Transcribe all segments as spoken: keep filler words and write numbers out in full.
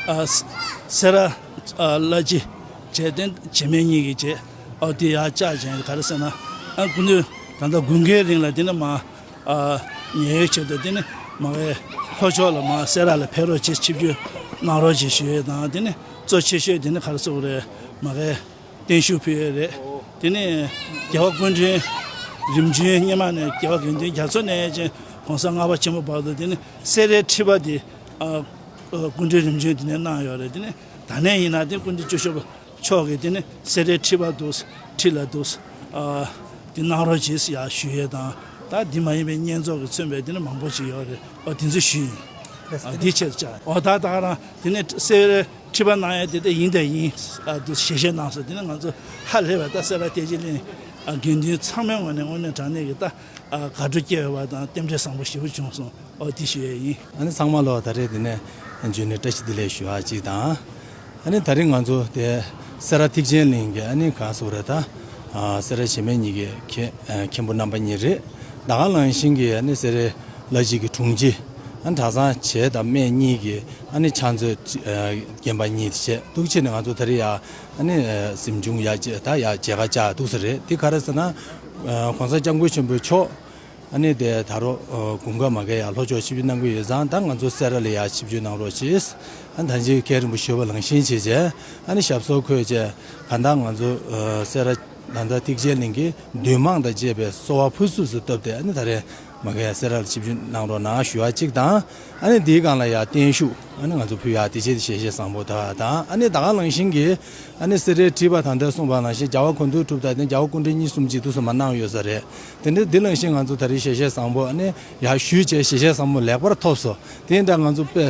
ཨ་སེ་སེ་ར་ཨ་བླ་སྤྱི་བྱས་ཏེ་བྱེས་སྨད་གཉིས་ཀྱི་བྱས། ཨོ་དེ་ཡར་བཅར་བྱས་ག་རེ་ཟེར་ན། ཨ་སྐུ་མདུན་ད་ལྟ་དགུན་ཁའི་རིང་ལ་དེ་ནས་མར་ཨ་ཉེ་ཡོད་ཆེད་དུ་དེ་ནས་མ་གའི་ལྷོ་ཕྱོགས་ལ་མར་སེ་ར་ལ་ཕེབས་རོགས་བྱེད། ཆིབས་བསྒྱུར་གནང་རོགས་བྱེད་ཞུ་ཡས་དང་། དེ་ནས་གཙོ་ཆེ་ཤོས་དེ་ནས་ག་རེ་ཟེར་དགོས་རེད། མ་གའི་བརྟན་བཞུགས་ཕུལ་ཡས་རེད། དེ་ནས་རྒྱལ་བ་སྐུ་ཕྲེང་རིམ་བྱོན་སྔོན་མ་ནས་རྒྱལ་བ་དགེ་འདུན་རྒྱ་མཚོ་ནས་ཅིག་གོང་ས་ལྔ་པ་ཆེན་པོ་བར་དུ། དེ་ནས་སེ་རའི་ཁྲི་པ་དེ་ཨ་ཨ་སྐུ་ཕྲེང་རིམ་བྱོན་དེ་ནས་གནང་ཡོད་རེད། དེ་ནས་ད་ནས་ཡིན་ན་དེ་སྐུ་མདུན་སྐྱབས་མཆོག་གིས་དེ་ནས་སེ་རའི་ཁྲི་པ་འདུག་ཁྲི་ལ་འདུག་ཨ་དེ་གནང་རོགས་གྱིས་ཡ་ཞུ་ཡས་དང་། ད་འདི་མ་ཡིན་པའི་བསྙེན་རྫོགས་ཀྱིས་མཚོན་པའི་དེ་ནས་མང་པོ་ཞིག་ཡོད་རེད། ཨ་དེ་ཚོ་ཞུས་ཡིན། ཨ་དེ་ཆེད་དུ་བཅར། ཨོ་ད་ད་ག་རང་དེ་ནས་སེ་རའི་ཁྲི་པ་གནང་ཡས་དེ་ད་ཡིན་དང་ཡིན། ཨ་དེ་ཞལ་བཞེས་གནང་སོང་། དེ་ནས་ང་ཚོ་ཧ་ལས་པ། ད་སེ་ར་ཐེག་ཆེན་གླིང་ཨ་དགེ་འདུན་ཚང་མའི་ངོས་ནས་དངོས་གནས་དྲང་གནས་ཀྱི་ད་ཨ་དགའ་སྤྲོ་སྐྱེ་བ་དང་རྟེན་འབྲེལ་བཟང་པོ་ཞེ་པོ་བྱུང་སོང་། ཨོ་དེ་ཞུ་ཡས་ཡིན། ཨ་ནི་ཚང་མ་ལོ་ད་རེས་འདི་ནས་འབྱོན་ནས་བཀྲ་ཤིས་བདེ་ལེགས་ཞུ་བ་གཅིག་དང་། ཨ་ནི་ད་རེས་ང་ཚོ་དེ་སེ་ར་ཐེག་ཆེན་གླིང་གི་ཨ་ནི་གང་ཟེར་རེད་ད། ཨ་སེ་ར་བྱེས་སྨད་གཉིས་ཀྱི་མཁན་ཨ་མཁན་པོ་རྣམ་པ་གཉིས་རེད། ད་ག་ནང་བཞིན་གྱི་ཨ་ནི་སེ་རའི་བླ་སྤྱི་གི་དྲུང་ཆེ། ཨ་ནི་གྲྭ་ཚང་བྱེས་དང་སྨད་གཉིས་ཀྱི་ཨ་ནི་ཕྱག་མཛོད་ཨ་རྒན་པ་གཉིས་བྱས། འདུག་བྱས་ནས་ང་ཚོ་ད་རེས་ཡ་ཨ་ནི་ཨ་གཟིམ་ཆུང་ཡ་བྱས་ད་ཡ་མཇལ་ཁ་བཅར་འདུག་ས་རེད། དེ་ག་རེ་ཟེར་ན། ཨ་གོང་ས་སྐྱབས་མགོན་ཆེན་པོ་མཆོག་ཨ་ནི་དེ་ད་རོ་ཨ་དགུན་ཁ་མ་གའི་ཡར་ལྷོ་ཕྱོགས་ཆིབས་བསྒྱུར་གནང་གི་ཡོད་ཙང་། ད་ང་ཚོ་སེ་ར་ལ་ཡར་ཆིབས་བསྒྱུར་གནང་རོགས་བྱེད། ཨ་ནི་ད་ཅི་མཁན་རིན་པོ་ཆེ་ཞུས་པ་ནང་བཞིན་བྱས་བྱས། ཨ་ནི་ཞབས་སོར་འཁོད་བྱས། གང་ལྟར་ང་ཚོ་ཨ་སེ་ར་ད་ལྟ་ཐེག་ཆེན་གླིང་གི་འདུས་མང་དང་བཅས་པའི་གསོལ་བ་ཕུར་ཚུགས་སུ་བཏབ་སྟེ། ཨ་ནི་ད་རེས་མ་གའི་སེ་ར་ལ་ཆིབས་བསྒྱུར་གནང་རོགས་གནང་ཞུ་བ་གཅིག་དང་། ཨ་ནི་དེའི་སྒང་ལ་ཡར་བརྟན་བཞུགས་ཨ་ནི་ང་ཚོ་ཕུལ་ཡག་དེ་བྱས་ཏེ་ཞལ་བཞེས་བཟང་པོ་དག་དང་། ཨ་ནི་ད་ག་ནང་བཞིན་གྱི་ཨ་ནི་སེ་རའི་ཁྲི་པ་ད་ལྟ་གསུངས་པ་ནང་བཞིན་རྒྱལ་བ་གོ་འདུལ་གྲུབ་རྟགས་དེ་རྒྱལ་བ་སྐུ་ཕྲེང་གཉིས་གསུམ་གྱིས་འདུག་སེ་མར་གནང་ཡོད་ས་རེད། དེ་འདྲ་འདི་ནང་བཞིན་ང་ཚོ་ད་རེས་ཞལ་བཞེས་བཟང་པོ་ཨ་ནི་ཡར་ཞུས་བྱས་ཞལ་བཞེས་བཟང་པོ་ལེགས་པར་ཐོབ་སོང་། དེ་འདྲ་ང་ཚོ་དཔེ་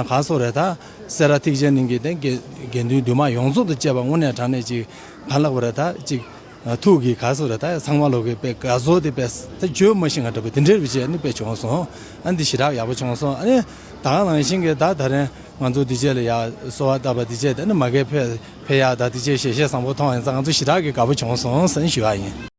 གང་ཟེར་རེད་ད། སེ་ར་ཐེག་ཆེན་གླིང་གི་དེ་དགེ་དགེ་འདུན་འདུས་མང་ཡོངས་རྫོགས་དང་བཅས་པ་དངོས་གནས་དྲང་གནས་ཅིག་གང་ལབ་དགོས་རེད་ད། ཅིག་ཐུགས་ཀྱི་ག་ཟེར་རེད་ད། ཚང་མ་ལོག་གི་དཔེ་དགའ་ཚོར་དེ་དཔེ་ད་བརྗོད་མ་ཤེས་ང་འདྲ་པོ་དེ་འདྲའི་རིགས་བྱས་ནི་དཔེ་བྱུང་སོང་། ཨ་ནི་འདི་ཞེ་དྲག་ཡག་པོ་བྱུང་སོང་། ཨ་ནི་ད་ག་ནང་བཞིན་གྱི་ད་ད་རེས་ང་ཚོ་འདི་རྗེས་ལ་ཡ་གསོལ་བ་བཏབ་པ་འདི་རྗེས་དེ་ནི་མ་གའི་ཕེབས་ཕེབས་ཡག་ད་འདི་རྗེས་ཞལ་བཞེས་བཟང་པོ་མཐོང་ཡིན་ཙང་ང་ཚོ་ཞེ་དྲག་གི་དགའ་པོ་བྱུང་སོང་ཟེར་ཞུ་བ་ཡིན།